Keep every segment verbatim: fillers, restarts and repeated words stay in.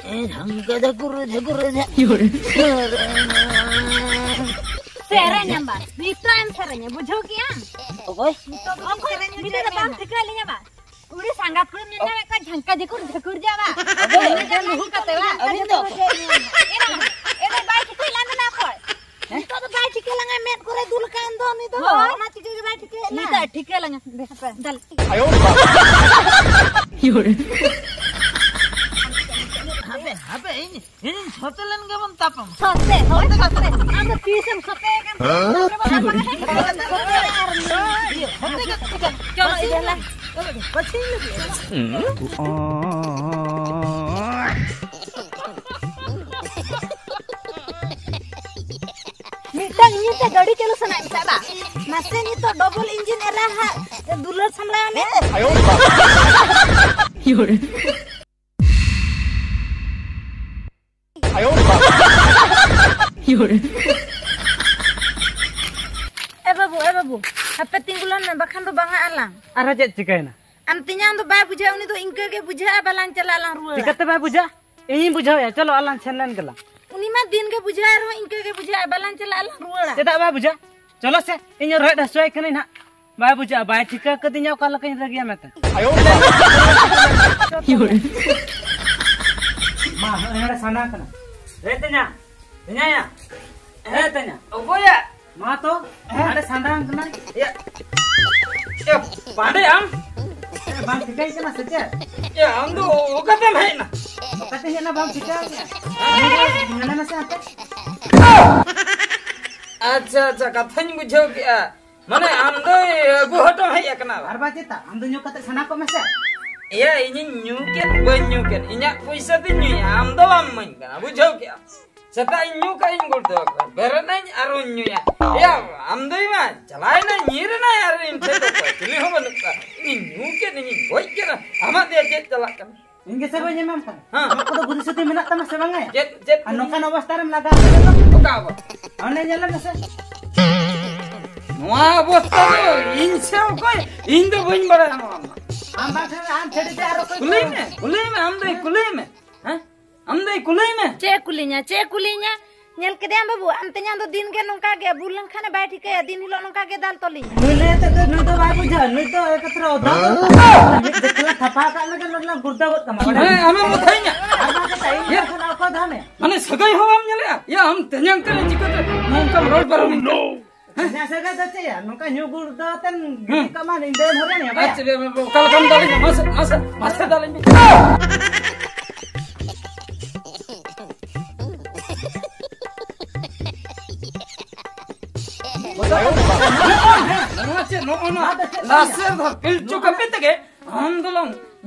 ᱮ ᱨᱟᱢ ᱠᱟᱫᱟ ᱠᱩᱨᱩ ᱫᱷᱮ ᱠᱩᱨᱩ ᱫᱷᱮ᱾ ᱥᱮᱨᱮᱧ ᱟᱢ ᱵᱟ, ᱱᱤᱛᱚᱜ ᱮᱢ ᱥᱮᱨᱮᱧᱟ, ᱵᱩᱡᱷᱟᱹᱣ ᱠᱮᱜᱼᱟᱢ? ᱚᱠᱚᱭ? ᱱᱤᱛᱚᱜ ᱫᱚ ᱚᱠᱚᱭ? ᱱᱤᱛᱚᱜ ᱫᱚ ᱵᱟᱢ ᱴᱷᱤᱠᱟᱹ ᱞᱤᱧᱟ ᱵᱟ? ᱩᱲᱤ ᱥᱟᱸᱜᱟᱛ ᱠᱩᱲᱤᱢ ᱧᱮᱞ ᱧᱟᱢᱮᱫ ᱠᱚᱣᱟ, ᱡᱷᱟᱝᱠᱟ ᱡᱷᱤᱠᱩᱨ ᱡᱷᱟᱹᱠᱩᱨ ᱡᱟ ᱵᱟ? ᱟᱫᱚ ᱩᱱᱤ ᱫᱚ ᱞᱩᱦᱩ ᱠᱟᱛᱮ ᱵᱟ? ᱟᱹᱵᱤᱱ ᱫᱚ? ᱮᱱᱟ, ᱮᱱᱟ ᱵᱟᱭ ᱴᱷᱤᱠᱟᱹᱭ ᱞᱟᱝ ᱠᱟᱱᱟ ᱚᱠᱚᱭ? ᱱᱤᱛᱚᱜ ᱫᱚ ᱵᱟᱭ ᱴᱷᱤᱠᱟᱹ ᱞᱟᱝᱟ, ᱢᱮᱫ ᱠᱚᱨᱮ ᱫᱩᱞ ᱟᱠᱟᱱ ᱫᱚ ᱩᱱᱤ ᱫᱚ᱾ ᱦᱳᱭ᱾ ᱚᱱᱟ ᱪᱤᱠᱟᱹ ᱜᱮ ᱵᱟᱭ ᱴᱷᱤᱠᱟᱹᱭᱮᱫ ᱞᱟᱝ᱾ ᱱᱤᱛᱚᱜ ᱴᱷᱤᱠᱟᱹ ᱞᱟᱝᱟ᱾ ᱵᱮᱥ, ᱵᱮᱥ, ᱫᱟᱞ᱾ ᱦᱟᱯᱮ, ᱦᱟᱯᱮ, ᱤᱧ, ᱤᱧ ᱥᱚᱛᱮ ᱞᱮᱱ ᱜᱮᱵᱚᱱ ᱛᱟᱯᱟᱢᱟ᱾ ᱥᱚᱛᱮ, ᱦᱳᱭ, ᱥᱚᱛᱮ᱾ ᱟᱢ ᱫᱚ ᱛᱤᱥᱮᱢ ᱥᱚᱛᱮ ᱟᱠᱟᱱ? ᱦᱮᱸ? ᱥᱚᱛᱮ ᱵᱟᱝ ᱥᱚᱛᱮ᱾ ᱤᱭᱟᱹ, ᱥᱚᱛᱮ ᱠᱟᱛᱮ ᱪᱤᱠᱟᱹ? ᱪᱚᱞᱚ, ᱤᱫᱤ ᱞᱟᱝ᱾ ᱯᱟᱹᱪᱷᱤᱧ ᱞᱟᱹᱜᱤᱫ᱾ ᱢᱤᱫᱴᱟᱝ ᱤᱧ ᱛᱮ ᱜᱟᱹᱰᱤ ᱪᱟᱹᱞᱩ ᱥᱟᱱᱟᱭᱮᱫ ᱢᱮ ᱥᱮ ᱵᱟᱝ? ᱱᱟᱥᱮ ᱱᱤᱛᱚᱜ ᱰᱚᱵᱚᱞ ᱤᱧᱡᱤᱱ ᱮᱨᱟ ᱦᱟᱸᱜ ᱫᱩᱞᱟᱹᱲ ᱥᱟᱢᱞᱟᱣ ᱢᱮ᱾ ᱮ ᱵᱟᱹᱵᱩ, ᱮ ᱵᱟᱹᱵᱩ, ᱦᱟᱯᱮ ᱛᱤᱸᱜᱩ ᱞᱮᱱ ᱢᱮ, ᱵᱟᱠᱷᱟᱱ ᱫᱚ ᱵᱟᱝᱟ ᱟᱞᱟᱝ᱾ ᱟᱨᱦᱚᱸ ᱪᱮᱫ ᱪᱤᱠᱟᱹᱭᱮᱱᱟ? ᱟᱢ ᱛᱮᱧᱟᱝ ᱫᱚ ᱵᱟᱭ ᱵᱩᱡᱷᱟᱹᱜᱼᱟ, ᱩᱱᱤ ᱫᱚ ᱤᱱᱠᱟᱹ ᱜᱮ ᱵᱩᱡᱷᱟᱹᱜᱼᱟ, ᱵᱟᱞᱟᱝ ᱪᱟᱞᱟᱜᱼᱟ, ᱞᱟᱝ ᱨᱩᱣᱟᱹᱲᱟ᱾ ᱪᱤᱠᱟᱹᱛᱮ ᱵᱟᱭ ᱵᱩᱡᱷᱟᱹᱜᱼᱟ? ᱤᱧᱤᱧ ᱵᱩᱡᱷᱟᱹᱣᱮᱭᱟ, ᱪᱚᱞᱚ ᱟᱞᱟᱝ ᱥᱮᱱ ᱞᱮᱱ ᱜᱮᱞᱟᱝ᱾ ᱩᱱᱤ ᱢᱟ ᱫᱤᱱ ᱜᱮ ᱵᱩᱡᱷᱟᱹᱣ ᱨᱮᱦᱚᱸ ᱤᱱᱠᱟᱹ ᱜᱮ ᱵᱩᱡᱷᱟᱹᱜᱼᱟ, ᱵᱟᱞᱟᱝ ᱪᱟᱞᱟᱜᱼᱟ, ᱞᱟᱝ ᱨᱩᱣᱟᱹᱲᱟ᱾ ᱪᱮᱫᱟᱜ ᱵᱟᱭ ᱵᱩᱡᱷᱟᱹᱜᱼᱟ? ᱪᱚᱞᱚ ᱥᱮ, ᱤᱧ ᱨᱚᱦᱮᱫ ᱦᱟᱹᱥᱩᱭᱟᱭ ᱠᱟᱹᱱᱟᱹᱧ ᱱᱟᱦᱟᱜ᱾ ᱵᱟᱭ ᱵᱩᱡᱷᱟᱹᱜᱼᱟ, ᱵᱟᱭ ᱴᱷᱤᱠᱟᱹ ᱠᱟᱹᱫᱤᱧᱟ ᱚᱠᱟ ᱞᱮᱠᱟᱧ ᱨᱟᱹᱜᱤᱭᱟ ᱢᱮᱱᱛᱮ᱾ ᱢᱟ, ᱱᱚᱰᱮ ᱥᱟᱱᱟ ᱠᱟᱱᱟ᱾ ᱦᱮ ᱛᱮᱧᱟ, ᱛᱮᱧᱟᱭᱟ᱾ ᱦᱮ ᱛᱮᱧᱟ᱾ ᱚᱠᱚᱭᱟ? ᱢᱟ ᱛᱚ, ᱦᱮᱸ? ᱦᱟᱸᱰᱮ ᱥᱟᱸᱰᱟᱝ ᱠᱟᱱᱟᱭ᱾ ᱮᱭᱟ, ᱮ, ᱯᱟᱸᱰᱮ ᱟᱢ? ᱮ, ᱵᱟᱝ ᱴᱷᱤᱠᱟᱹᱭ ᱠᱟᱱᱟ ᱥᱮ ᱪᱮᱫ? ᱮ, ᱟᱢ ᱫᱚ ᱚᱠᱟᱛᱮᱢ ᱦᱮᱡ ᱮᱱᱟ? ᱚᱠᱟᱛᱮ ᱦᱮᱡ ᱮᱱᱟ ᱵᱟᱢ ᱴᱷᱤᱠᱟᱹ ᱠᱮᱫᱟ? ᱧᱮᱞᱮ ᱢᱮᱥᱮ ᱦᱟᱱᱛᱮ᱾ ᱟᱪᱪᱷᱟ, ᱟᱪᱪᱷᱟ, ᱠᱟᱛᱷᱟᱧ ᱵᱩᱡᱷᱟᱹᱣ ᱠᱮᱜᱼᱟ᱾ ᱢᱟᱱᱮ ᱟᱢ ᱫᱚ ᱟᱹᱜᱩ ᱦᱚᱴᱚ ᱦᱮᱡ ᱟᱠᱟᱱᱟ? ᱟᱨ ᱵᱟ ᱪᱮᱛᱟ, ᱟᱢ ᱫᱚ ᱧᱩ ᱠᱟᱛᱮ ᱥᱟᱱᱟ ᱠᱚᱜ ᱢᱮᱥᱮ᱾ ᱮᱭᱟ, ᱤᱧᱤᱧ ᱧᱩ ᱠᱮᱫ, ᱵᱟᱹᱧ ᱧᱩ ᱠᱮᱫ, ᱤᱧᱟᱹᱜ ᱯᱚᱭᱥᱟ ᱛᱤᱧ ᱧᱩᱭᱟ, ᱟᱢ ᱫᱚ ᱵᱟᱢ ᱤᱢᱟᱹᱧ ᱠᱟᱱᱟ, ᱵᱩᱡᱷᱟᱹᱣ ᱠᱮᱜᱼᱟᱢ? ᱥᱮᱛᱟᱜ ᱤᱧ ᱧᱩ ᱠᱟᱜ ᱤᱧ ᱜᱩᱲᱫᱟᱹᱣ ᱠᱟᱜᱼᱟ, ᱵᱮᱨᱮᱫ ᱱᱟᱹᱧ ᱟᱨᱚᱧ ᱧᱩᱭᱟ᱾ ᱮᱭᱟ, ᱟᱢ ᱫᱚ ᱤᱧ ᱢᱟ ᱪᱟᱞᱟᱣ ᱮᱱᱟᱭ ᱧᱤᱨ ᱮᱱᱟᱭ ᱟᱨ ᱤᱧ ᱴᱷᱮᱱ ᱫᱚ ᱚᱠᱚᱭ ᱪᱤᱞᱤ ᱦᱚᱸ ᱵᱟᱹᱱᱩᱜ ᱠᱚᱣᱟ᱾ ᱤᱧ ᱧᱩ ᱠᱮᱫ ᱤᱧᱤᱧ ᱜᱚᱡ ᱠᱮᱫᱟ, ᱟᱢᱟᱜ ᱫᱚᱭᱟ ᱪᱮᱫ ᱪᱟᱞᱟᱜ ᱠᱟᱱᱟ? ᱤᱧ ᱜᱮᱥᱮ ᱵᱟᱹᱧ ᱮᱢᱟᱢ ᱠᱟᱱᱟ᱾ ᱦᱮᱸ᱾ ᱱᱚᱣᱟ ᱠᱚᱫᱚ ᱵᱩᱫᱷᱤ ᱥᱩᱫᱷᱤ ᱢᱮᱱᱟᱜ ᱛᱟᱢᱟ ᱥᱮ ᱵᱟᱝᱟ? ᱪᱮᱫ, ᱪᱮᱫ ᱟᱨ ᱱᱚᱝᱠᱟᱱ ᱚᱵᱚᱥᱛᱟ ᱨᱮᱢ ᱞᱟᱜᱟᱣ ᱠᱟᱱᱟ ᱫᱚ? ᱚᱠᱟ ᱟᱵᱚ? ᱚᱱᱮ ᱧᱮᱞ ᱢᱮᱥᱮ᱾ ᱱᱚᱣᱟ ᱚᱵᱚᱥᱛᱟ ᱫᱚ ᱤᱧ ᱥᱮ ᱚᱠᱚᱭ? ᱤᱧ ᱫᱚ ᱵᱟᱹᱧ ᱵᱟᱲᱟᱭᱟ ᱱᱚᱣᱟ ᱢᱟ᱾ ᱟᱢ ᱵᱟᱝ ᱠᱷᱟᱱ ᱟᱢ ᱪᱷᱟᱹᱲᱤ ᱛᱮ ᱟᱨ ᱚᱠᱚᱭ ᱠᱩᱞᱤᱭ ᱠᱚ? ᱢᱮ, ᱠᱩᱞᱤᱭ ᱢᱮ, ᱟᱢ ᱫᱚᱭ ᱠᱩᱞᱤᱭ ᱢᱮ᱾ ᱦᱮᱸ? ᱟᱢ ᱫᱚᱭ ᱠᱩᱞᱟᱹᱭ ᱢᱮ᱾ ᱪᱮᱫ ᱮ ᱠᱩᱞᱤᱧᱟ, ᱪᱮᱫ ᱮ ᱠᱩᱞᱤᱧᱟ? ᱧᱮᱞ ᱠᱮᱫᱮᱭᱟᱢ ᱵᱟᱹᱵᱩ, ᱟᱢ ᱛᱮᱧᱟᱝ ᱫᱚ ᱫᱤᱱ ᱜᱮ ᱱᱚᱝᱠᱟ ᱜᱮ, ᱵᱩᱞ ᱞᱮᱱᱠᱷᱟᱱᱮ ᱵᱟᱭ ᱴᱷᱤᱠᱟᱹᱭᱟ, ᱫᱤᱱ ᱦᱤᱞᱳᱜ ᱱᱚᱝᱠᱟ ᱜᱮ ᱫᱟᱞ ᱛᱚᱞᱤᱧᱟ᱾ ᱱᱩᱭ ᱞᱟᱹᱭ ᱟᱛᱮ ᱫᱚ ᱱᱩᱭ ᱫᱚ ᱵᱟᱭ ᱵᱩᱡᱷᱟᱹᱣᱟ, ᱱᱩᱭ ᱫᱚ ᱮᱠᱟᱛᱨᱮ ᱚᱫᱷᱟ ᱜᱮ᱾ ᱢᱤᱫ ᱫᱮᱠᱷᱞᱟ ᱛᱷᱟᱯᱟ ᱠᱟᱜ ᱞᱮᱠᱟ ᱱᱚᱰᱮ ᱞᱟᱝ ᱜᱩᱨᱫᱟᱹ ᱜᱚᱫ ᱠᱟᱢᱟ, ᱵᱟᱲᱟᱭ? ᱦᱮᱸ, ᱟᱢᱮᱢ ᱚᱫᱷᱟᱭᱤᱧᱟ᱾ ᱟᱨ ᱵᱟᱝ ᱠᱟᱛᱮ ᱤᱧ ᱤᱭᱟᱹ᱾ ᱫᱚ ᱠᱷᱟᱱ ᱚᱠᱚᱭ ᱫᱷᱟᱢᱮ? ᱢᱟᱱᱮ ᱥᱟᱹᱜᱟᱹᱭ ᱦᱚᱸ ᱵᱟᱢ ᱧᱮᱞᱮᱜᱼᱟ᱾ ᱭᱟ, ᱟᱢ ᱛᱮᱧᱟᱝ ᱠᱟᱱᱟ, ᱪᱤᱠᱟᱹᱛᱮ ᱱᱚᱝᱠᱟᱢ ᱨᱚᱲ ᱯᱟᱨᱚᱢᱤᱧ ᱠᱟᱱᱟ? ᱤᱧᱟᱹᱜ ᱥᱟᱹᱜᱟᱹᱭ ᱫᱚ ᱪᱮᱫ ᱭᱟ? ᱱᱚᱝᱠᱟ ᱧᱩ ᱜᱩᱲ ᱫᱚ ᱟᱛᱮᱱ ᱜᱤᱰᱤ ᱦᱩᱸ᱾ ᱠᱟᱜ ᱢᱟ, ᱤᱧ ᱫᱚ ᱦᱚᱨᱮᱱ ᱭᱟ, ᱵᱟᱭᱟ? ᱟᱪᱪᱷᱟ, ᱵᱮ-, ᱵᱮ-, ᱚᱠᱟ ᱞᱮᱠᱟᱢ ᱫᱟᱞᱮᱧᱟ? ᱢᱟᱥᱮ, ᱢᱟᱥᱮ, ᱢᱟᱥᱮ ᱫᱟᱞᱮᱧ ᱢᱮ᱾ ᱱᱚᱣᱟ ᱪᱮᱫ? ᱱᱚᱜᱼᱚ ᱱᱚᱣᱟ ᱞᱟᱥᱮᱨ ᱫᱷᱟᱨ ᱯᱤᱞᱪᱩ ᱠᱟᱹᱯᱤ ᱛᱮᱜᱮ ᱟᱢ ᱫᱚᱞᱟᱝ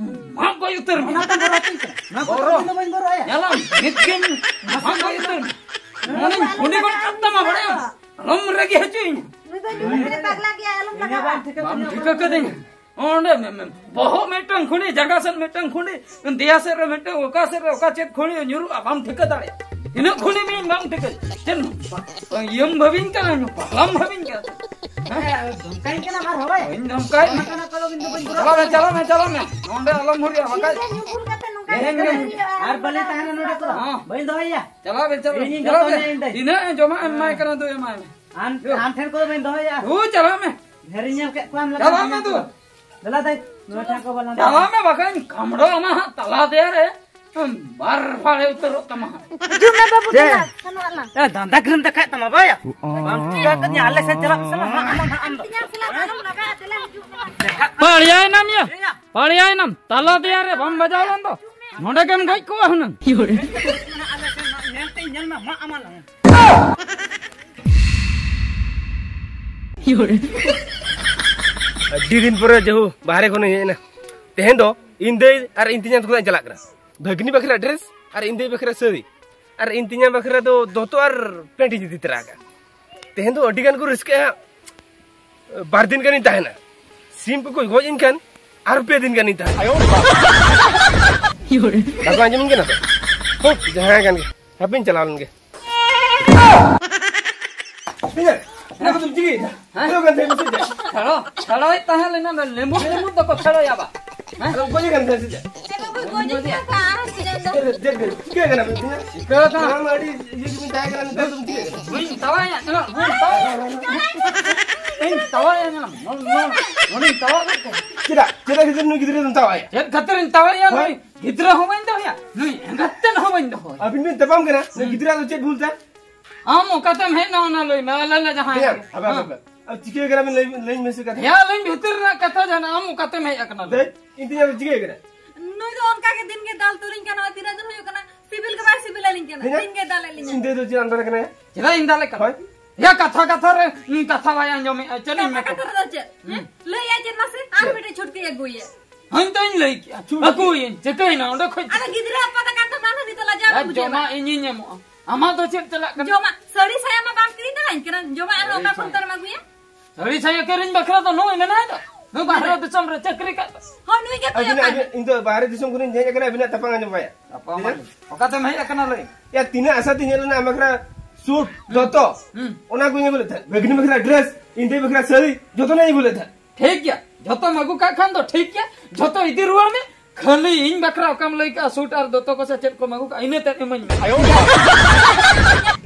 ᱢᱟᱜ ᱜᱚᱡ ᱩᱛᱟᱹᱨ ᱢᱮ᱾ ᱚᱱᱟ ᱛᱮ ᱵᱚᱨᱚ ᱦᱚᱪᱚᱧ ᱠᱟᱱᱟ᱾ ᱱᱚᱣᱟ ᱠᱚ ᱵᱚᱨᱚ᱾ ᱤᱧ ᱫᱚ ᱵᱟᱹᱧ ᱵᱚᱨᱚᱜᱼᱟ ᱭᱟ᱾ ᱧᱮᱞᱟᱢ, ᱱᱤᱛ ᱜᱮᱧ ᱢᱟᱜ ᱜᱚᱡ ᱩᱛᱟᱹᱨ ᱢᱮ᱾ ᱱᱚᱣᱟ ᱫᱚᱧ ᱯᱷᱩᱸᱰᱤ ᱜᱚᱫ ᱠᱟᱜ ᱛᱟᱢᱟ, ᱵᱟᱲᱟᱭᱟᱢ? ᱟᱞᱚᱢ ᱨᱟᱹᱜᱤ ᱦᱚᱪᱚᱧᱟ᱾ ᱱᱩᱭ ᱫᱚ ᱧᱩ ᱠᱟᱛᱮ ᱯᱟᱜᱽᱞᱟ ᱜᱮᱭᱟ, ᱟᱞᱚᱢ ᱤᱧ ᱦᱚᱸ ᱞᱟᱜᱟᱜᱼᱟ᱾ ᱵᱟᱢ ᱴᱷᱤᱠᱟᱹ ᱵᱟᱢ ᱠᱟᱫᱤᱧᱟ᱾ ᱴᱷᱤᱠᱟᱹ ᱠᱟᱹᱫᱤᱧᱟ᱾ ᱚᱸᱰᱮ ᱢᱮ-, ᱢᱮ-, ᱵᱚᱦᱚᱜ ᱢᱤᱫᱴᱟᱝ ᱠᱷᱩᱸᱰᱤ, ᱡᱟᱸᱜᱟ ᱥᱮᱫ ᱢᱤᱫᱴᱟᱝ ᱠᱷᱩᱸᱰᱤ, ᱫᱮᱭᱟ ᱥᱮᱫ ᱨᱮ ᱢᱤᱫᱴᱟᱝ, ᱚᱠᱟ ᱥᱮᱫ ᱨᱮ ᱚᱠᱟ ᱪᱮᱫ ᱠᱷᱩᱸᱰᱤ ᱧᱩᱨᱩᱜᱼᱟ, ᱵᱟᱢ ᱴᱷᱤᱠᱟᱹ ᱫᱟᱲᱮᱭᱟᱜᱼᱟ᱾ ᱛᱤᱱᱟᱹᱜ ᱠᱷᱩᱸᱰᱤ ᱢᱤᱫ ᱵᱟᱢ ᱴᱷᱤᱠᱟᱹ᱾ ᱪᱮᱫ ᱤᱭᱟᱹᱢ ᱵᱷᱟᱹᱵᱤᱧ ᱠᱟᱱᱟ, ᱯᱟᱜᱞᱟᱢ ᱵᱷᱟᱹᱵᱤᱧ ᱠᱟᱱᱟ? ᱦᱮᱸ? ᱦᱮᱸ, ᱫᱷᱚᱢᱠᱟᱭᱤᱧ ᱠᱟᱱᱟ ᱟᱨ ᱦᱳᱭ᱾ ᱵᱟᱹᱧ ᱫᱷᱚᱢᱠᱟᱭ᱾ ᱚᱱᱟ ᱠᱟᱱᱟ ᱠᱚᱫᱚ ᱠᱤᱱᱛᱩ ᱵᱟᱹᱧ ᱵᱚᱨᱚᱜᱼᱟ᱾ ᱪᱟᱞᱟᱜ ᱢᱮ, ᱪᱟᱞᱟᱜ ᱢᱮ, ᱪᱟᱞᱟᱜ ᱢᱮ᱾ ᱱᱚᱸᱰᱮ ᱟᱞᱚᱢ ᱦᱩᱨᱤᱭᱟ, ᱵᱟᱠᱷᱟᱡ ᱤᱧ ᱫᱚ ᱧᱩ ᱵᱩᱞ ᱠᱟᱛᱮ ᱱᱚᱝᱠᱟ ᱛᱮᱦᱮᱧ ᱜᱮ ᱜᱮ ᱦᱩᱭᱩᱜᱼᱟ᱾ ᱟᱨ ᱵᱟᱞᱮ ᱛᱟᱦᱮᱱᱟ ᱱᱚᱸᱰᱮ ᱫᱚ᱾ ᱦᱚᱸ᱾ ᱵᱟᱹᱧ ᱫᱚᱦᱚᱭᱟ᱾ ᱪᱟᱞᱟᱜ ᱵᱮᱱ, ᱪᱟᱞᱟᱜ ᱵᱮᱱ, ᱤᱧᱤᱧ ᱪᱟᱞᱟᱜ ᱵᱮᱱ᱾ ᱫᱚᱦᱚᱭᱟ ᱤᱧ ᱫᱚ᱾ ᱛᱤᱱᱟᱹᱜ ᱮ ᱡᱚᱢᱟᱜ ᱮᱢ ᱮᱢᱟᱭ ᱠᱟᱱᱟ, ᱫᱩ ᱮᱢᱟᱭ ᱢᱮ᱾ ᱟᱢ, ᱫᱩ᱾ ᱟᱢ ᱴᱷᱮᱱ ᱠᱚᱫᱚ ᱵᱟᱹᱧ ᱫᱚᱦᱚᱭᱟ᱾ ᱫᱩ, ᱪᱟᱞᱟᱜ ᱢᱮ᱾ ᱰᱷᱮᱨᱤᱧ ᱧᱮᱞ ᱠᱮᱫ ᱠᱚᱣᱟ, ᱟᱢ ᱞᱮᱠᱟ ᱪᱟᱞᱟᱜ ᱢᱮ, ᱫᱩ᱾ ᱫᱮᱞᱟ ᱫᱟᱹᱭ, ᱱᱚᱣᱟ ᱴᱷᱮᱱ ᱠᱚ ᱵᱟᱞᱟᱝ ᱪᱟᱞᱟᱜ ᱢᱮ, ᱵᱟᱠᱷᱟᱱ ᱠᱟᱢᱲᱚ ᱟᱢᱟ ᱦᱟᱸᱜ ᱛᱟᱞᱟ ᱫᱮᱭᱟ ᱨᱮ᱾ ᱵᱟᱨ ᱯᱷᱟᱲᱮ ᱩᱛᱟᱹᱨᱚᱜ ᱛᱟᱢᱟ ᱦᱟᱸᱜ᱾ ᱦᱤᱡᱩᱜ ᱢᱮ ᱵᱟᱹᱵᱩ, ᱪᱮᱫ? ᱫᱮᱞᱟ, ᱥᱮᱱᱚᱜ ᱟᱞᱟᱝ᱾ ᱮ, ᱫᱟᱸᱫᱟ ᱜᱨᱤᱢ ᱫᱮᱠᱷᱟᱜ ᱛᱟᱢᱟ, ᱵᱟᱭᱟ? ᱚ᱾ ᱵᱟᱢ ᱴᱷᱤᱠᱟᱹ ᱠᱟᱫᱤᱧᱟ, ᱟᱞᱮ ᱥᱮᱫ ᱪᱟᱞᱟᱜ ᱢᱮᱥᱮ, ᱢᱟ, ᱟᱢ ᱦᱚᱸ ᱱᱟᱦᱟᱜ ᱟᱢ ᱫᱚ᱾ ᱤᱧᱟᱹᱜ ᱥᱟᱞᱟᱜ ᱟᱞᱚᱢ ᱞᱟᱜᱟᱜᱼᱟ, ᱫᱮᱞᱟ ᱦᱤᱡᱩᱜ ᱢᱮ᱾ ᱯᱟᱲᱭᱟᱭᱱᱟᱢ ᱭᱟ? ᱯᱟᱲᱭᱟᱭᱱᱟᱢ? ᱛᱟᱞᱟ ᱫᱮᱭᱟ ᱨᱮ ᱵᱟᱢ ᱵᱟᱡᱟᱣ ᱞᱮᱱ ᱫᱚ? ᱱᱚᱰᱮ ᱜᱮᱢ ᱜᱚᱡ ᱠᱚᱜᱼᱟ ᱦᱩᱱᱟᱹᱝ᱾ ᱟᱞᱮ ᱥᱮᱫ ᱧᱮᱞ ᱢᱮ, ᱢᱟ ᱟᱢ ᱟᱞᱟᱝ᱾ ᱟᱹᱰᱤ ᱫᱤᱱ ᱯᱚᱨᱮ ᱡᱟᱹᱦᱩ ᱵᱟᱦᱨᱮ ᱠᱷᱚᱱᱤᱧ ᱦᱮᱡ ᱮᱱᱟ᱾ ᱛᱮᱦᱮᱧ ᱫᱚ ᱤᱧ ᱫᱟᱹᱭ ᱟᱨ ᱤᱧ ᱛᱮᱧᱟᱝ ᱛᱟᱠᱚ ᱤᱧ ᱪᱟᱞᱟᱜ ᱠᱟᱱᱟ᱾ ᱵᱷᱟᱹᱜᱽᱱᱤ ᱵᱟᱠᱷᱨᱟ ᱰᱨᱮᱥ ᱟᱨ ᱤᱧ ᱫᱟᱹᱭ ᱵᱟᱠᱷᱨᱟ ᱥᱟᱹᱲᱤ ᱟᱨ ᱤᱧ ᱛᱮᱧᱟᱝ ᱵᱟᱠᱷᱨᱟ ᱫᱚ ᱫᱚᱛᱚ ᱟᱨ ᱯᱮᱱᱴ ᱤᱧ ᱤᱫᱤ ᱛᱚᱨᱟ ᱟᱠᱟᱫᱼᱟ᱾ ᱛᱮᱦᱮᱧ ᱫᱚ ᱟᱹᱰᱤ ᱜᱟᱱ ᱠᱚ ᱨᱟᱹᱥᱠᱟᱹᱜᱼᱟ ᱦᱟᱸᱜ᱾ ᱵᱟᱨ ᱫᱤᱱ ᱜᱟᱱᱤᱧ ᱛᱟᱦᱮᱱᱟ᱾ ᱥᱤᱢ ᱠᱚᱠᱚ ᱜᱚᱡ ᱮᱱ ᱠᱷᱟᱱ ᱟᱨ ᱯᱮ ᱫᱤᱱ ᱜᱟᱱᱤᱧ ᱛᱟᱦᱮᱱᱟ᱾ ᱵᱟᱠᱚ ᱟᱸᱡᱚᱢᱤᱧ ᱠᱟᱱᱟ ᱛᱚ? ᱦᱳ, ᱡᱟᱦᱟᱸ ᱠᱟᱱ ᱜᱮ, ᱦᱟᱯᱮᱧ ᱪᱟᱞᱟᱣ ᱞᱮᱱ ᱜᱮ᱾ ᱤᱭᱟᱹ, ᱚᱱᱟ ᱠᱚᱫᱚᱢ ᱪᱤᱠᱟᱹᱭᱮᱫᱟ? ᱦᱮᱸ? ᱪᱮᱫ ᱠᱟᱱ ᱛᱟᱦᱮᱸ ᱢᱮᱥᱮ ᱪᱮᱫ? ᱪᱷᱟᱲᱚ, ᱪᱷᱟᱲᱚᱭᱮᱫ ᱛᱟᱦᱮᱸ ᱞᱮᱱᱟ, ᱞᱮᱵᱩ, ᱞᱮᱵᱩ ᱫᱚᱠᱚ ᱪᱷᱟᱲᱚᱭᱟ ᱵᱟ? ᱦᱮᱸ? ᱟᱫᱚ ᱜᱚᱡ ᱟᱠᱟᱱ ᱛᱟᱦᱮᱸ ᱥᱮ ᱪᱮᱫ? ᱜᱚᱡ ᱤᱧ ᱠᱟᱱᱟ, ᱟᱨ ᱪᱮᱫ ᱮᱢ ᱫᱚ? ᱪᱮᱫ, ᱪᱮᱫ, ᱪᱮᱫ ᱪᱤᱠᱟᱹ ᱠᱟᱱᱟ ᱵᱤᱱ? ᱪᱤᱠᱟᱹ ᱠᱟᱱᱟ? ᱢᱟᱲᱟᱝ ᱢᱟ ᱟᱹᱰᱤ ᱤᱭᱟᱹ ᱜᱮᱵᱤᱱ ᱛᱟᱦᱮᱸ ᱠᱟᱱᱟ, ᱱᱤᱛᱚᱜ ᱫᱚᱵᱤᱱ ᱪᱤᱠᱟᱹ ᱠᱟᱱᱟ? ᱦᱩᱸ, ᱛᱟᱣᱟᱭᱟ, ᱧᱮᱞᱟᱢ, ᱦᱩᱸ, ᱛᱟᱣᱟᱭᱟ᱾ ᱦᱩᱸ, ᱛᱟᱣᱟᱭᱟ, ᱧᱮᱞᱟᱢ᱾ ᱱᱚᱰᱮ, ᱱᱚᱰᱮ, ᱱᱚᱰᱮᱧ ᱛᱟᱣᱟ ᱜᱚᱫ ᱠᱟᱭᱟ᱾ ᱪᱮᱫᱟᱜ? ᱪᱮᱫᱟᱜ ᱜᱤᱫᱽᱨᱟᱹ, ᱱᱩᱭ ᱜᱤᱫᱽᱨᱟᱹ ᱫᱚᱢ ᱛᱟᱣᱟᱭᱟ? ᱪᱮᱫ ᱠᱷᱟᱹᱛᱤᱨᱤᱧ ᱛᱟᱣᱟᱭᱟ? ᱦᱳᱭ᱾ ᱱᱩᱭ ᱜᱤᱫᱽᱨᱟᱹ ᱦᱚᱸ ᱵᱟᱹᱧ ᱫᱚᱦᱚᱭᱟ, ᱱᱩᱭ ᱮᱸᱜᱟᱛ ᱛᱮᱫ ᱦᱚᱸ ᱵᱟᱹᱧ ᱫᱚᱦᱚᱭᱟ᱾ ᱟᱹᱵᱤᱱ ᱵᱤᱱ ᱛᱟᱯᱟᱢ ᱠᱟᱱᱟ, ᱱᱩᱭ ᱦᱩᱸ᱾ ᱜᱤᱫᱽᱨᱟᱹ ᱫᱚ ᱪᱮᱫ ᱵᱷᱩᱞ ᱛᱟᱭ? ᱟᱢ ᱚᱠᱟᱛᱮᱢ ᱦᱮᱡ ᱮᱱᱟ, ᱚᱱᱟ ᱞᱟᱹᱭ ᱢᱮ, ᱟᱞᱮ ᱞᱮ ᱡᱟᱦᱟᱸᱭ ᱦᱮᱸ, ᱠᱟᱱᱟ᱾ ᱦᱟᱯᱮ, ᱦᱟᱯᱮ, ᱦᱮᱸ᱾ ᱦᱟᱯᱮ᱾ ᱟᱨ ᱪᱤᱠᱟᱹ ᱠᱟᱱᱟ ᱵᱤᱱ ᱞᱟᱹᱭ, ᱞᱟᱹᱭ ᱢᱮᱥᱮ ᱠᱟᱛᱷᱟ᱾ ᱦᱮᱸ, ᱟᱹᱞᱤᱧ ᱵᱷᱤᱛᱤᱨ ᱨᱮᱱᱟᱜ ᱠᱟᱛᱷᱟ ᱡᱟᱦᱟᱱᱟᱜ, ᱟᱢ ᱚᱠᱟᱛᱮᱢ ᱦᱮᱡ ᱟᱠᱟᱱᱟ ᱞᱟᱹᱭ? ᱫᱮᱡ, ᱤᱧ ᱛᱤᱧ ᱟᱫᱚ ᱪᱤᱠᱟᱹ ᱠᱟᱱᱟ? ᱱᱩᱭ ᱫᱚ ᱚᱱᱠᱟ ᱜᱮ ᱫᱤᱱ ᱜᱮ ᱫᱟᱞ ᱛᱩᱞᱤᱧ ᱠᱟᱱᱟ, ᱛᱤᱱᱟᱹᱜ ᱫᱤᱱ ᱦᱩᱭᱩᱜ ᱠᱟᱱᱟ, ᱥᱤᱵᱤᱞ ᱜᱮ ᱵᱟᱭ ᱥᱤᱵᱤᱞ ᱟᱹᱞᱤᱧ ᱠᱟᱱᱟ, ᱦᱮᱸ? ᱫᱤᱱ ᱜᱮ ᱫᱟᱞ ᱮᱫ ᱞᱤᱧᱟ᱾ ᱤᱧ ᱫᱚ ᱪᱮᱫ ᱟᱢ ᱫᱟᱞᱮ ᱠᱟᱱᱟ? ᱪᱮᱫᱟᱜ ᱤᱧ ᱫᱟᱞᱮ ᱠᱟᱱᱟ? ᱦᱳᱭ᱾ ᱭᱟ, ᱠᱟᱛᱷᱟ ᱠᱟᱛᱷᱟ ᱨᱮ, ᱩᱸ, ᱠᱟᱛᱷᱟ ᱵᱟᱭ ᱟᱸᱡᱚᱢᱮᱜᱼᱟ, ᱪᱮᱫ ᱤᱧ ᱠᱟᱛᱷᱟ ᱢᱮᱛᱟᱭᱟ? ᱠᱟᱛᱷᱟ ᱨᱮᱫᱚ ᱪᱮᱫ? ᱦᱩᱸ᱾ ᱦᱮᱸ? ᱞᱟᱹᱭᱟᱭ ᱪᱮᱫ ᱢᱟᱥᱮ? ᱟᱨ ᱪᱮᱫ? ᱢᱤᱫᱴᱮᱡ ᱪᱷᱩᱴᱠᱤ ᱟᱹᱜᱩᱭᱟ᱾ ᱦᱚᱧ ᱛᱚᱧ ᱞᱟᱹᱭ ᱠᱮᱜᱼᱟ᱾ ᱪᱷᱩᱴᱠᱤ? ᱟᱹᱜᱩᱭᱟᱹᱧ, ᱪᱤᱠᱟᱹᱭᱮᱱᱟ? ᱚᱸᱰᱮ ᱠᱷᱚᱡ ᱟᱫᱚ ᱜᱤᱫᱽᱨᱟᱹ ᱟᱯᱟᱛ ᱟᱠᱟᱱ ᱫᱚ ᱵᱟᱝ ᱦᱟᱹᱱᱤ ᱛᱚᱞᱟ ᱡᱟᱣ ᱟᱨ ᱵᱩᱡᱷᱟᱹᱣ ᱡᱚᱢᱟᱜ ᱢᱮ᱾ ᱤᱧᱤᱧ ᱮᱢᱚᱜᱼᱟ᱾ ᱟᱢᱟᱜ ᱫᱚ ᱪᱮᱫ ᱪᱟᱞᱟᱜ ᱠᱟᱱᱟ? ᱡᱚᱢᱟᱜ, ᱥᱟᱹᱲᱤ ᱥᱟᱭᱟ ᱢᱟ ᱵᱟᱢ ᱠᱤᱨᱤᱧ ᱫᱟᱲᱮᱭᱟᱹᱧ ᱠᱟᱱᱟ, ᱡᱚᱢᱟᱜ ᱟᱨᱦᱚᱸ ᱥᱟᱹᱲᱤ ᱚᱠᱟ ᱥᱟᱭᱟ? ᱠᱷᱚᱱ ᱛᱟᱨᱮᱢ ᱟᱹᱜᱩᱭᱟ? ᱥᱟᱹᱲᱤ ᱥᱟᱭᱟ ᱠᱤᱨᱤᱧ ᱵᱟᱠᱷᱨᱟ ᱫᱚ ᱱᱩᱭ ᱢᱮᱱᱟᱭ ᱫᱚ᱾ ᱱᱩᱭ ᱵᱟᱦᱨᱮ ᱦᱮᱸ᱾ ᱫᱤᱥᱚᱢ ᱨᱮ ᱪᱟᱹᱠᱨᱤ ᱠᱟᱜ ᱫᱚ᱾ ᱦᱳᱭ, ᱱᱩᱭ ᱜᱮ ᱛᱚ ᱟᱹᱵᱤᱱᱟᱜ ᱚᱠᱟᱭ ᱜᱮ, ᱢᱮ? ᱤᱧ ᱫᱚ ᱵᱟᱦᱨᱮ ᱫᱤᱥᱚᱢ ᱠᱷᱚᱱᱤᱧ ᱦᱮᱡ ᱟᱠᱟᱱᱟ, ᱟᱹᱵᱤᱱᱟᱜ ᱛᱟᱯᱟᱢ ᱟᱸᱡᱚᱢ ᱵᱟᱭᱟ᱾ ᱛᱟᱯᱟᱢ ᱦᱮᱸ? ᱟᱸᱡᱚᱢ᱾ ᱚᱠᱟᱛᱮᱢ ᱦᱮᱡ ᱟᱠᱟᱱᱟ ᱞᱟᱹᱭ? ᱭᱟ, ᱛᱤᱱᱟᱹᱜ ᱟᱥᱟ ᱛᱤᱧ ᱦᱮᱡ ᱞᱮᱱᱟ, ᱟᱢ ᱵᱟᱠᱷᱨᱟ ᱥᱩᱴ, ᱦᱩᱸ᱾ ᱫᱚᱛᱚ, ᱦᱩᱸ᱾ ᱚᱱᱟ ᱠᱚᱧ ᱟᱹᱜᱩ ᱞᱮᱫ ᱛᱟᱦᱮᱸᱫ᱾ ᱵᱷᱟᱹᱜᱽᱱᱤ ᱵᱟᱠᱷᱨᱟ ᱰᱨᱮᱥ, ᱤᱧ ᱫᱟᱹᱭ ᱵᱟᱠᱷᱨᱟ ᱥᱟᱹᱲᱤ, ᱡᱚᱛᱚᱱᱟᱜ ᱤᱧ ᱟᱹᱜᱩ ᱞᱮᱫ ᱛᱟᱦᱮᱸᱫ᱾ ᱴᱷᱤᱠ ᱜᱮᱭᱟ, ᱡᱚᱛᱚᱢ ᱟᱹᱜᱩ ᱠᱟᱜ ᱠᱷᱟᱱ ᱫᱚ ᱴᱷᱤᱠ ᱜᱮᱭᱟ, ᱡᱚᱛᱚ ᱤᱫᱤ ᱨᱩᱣᱟᱹᱲ ᱢᱮ᱾ ᱠᱷᱟᱹᱞᱤ ᱤᱧ ᱵᱟᱠᱷᱨᱟ ᱚᱠᱟᱢ ᱞᱟᱹᱭ ᱠᱟᱜᱼᱟ, ᱥᱩᱴ ᱟᱨ ᱫᱚᱛᱚ ᱠᱚ ᱥᱮ ᱪᱮᱫ ᱠᱚᱢ ᱟᱹᱜᱩ ᱠᱟᱜᱼᱟ, ᱤᱱᱟᱹ ᱛᱮᱫ ᱤᱢᱟᱹᱧ ᱢᱮ᱾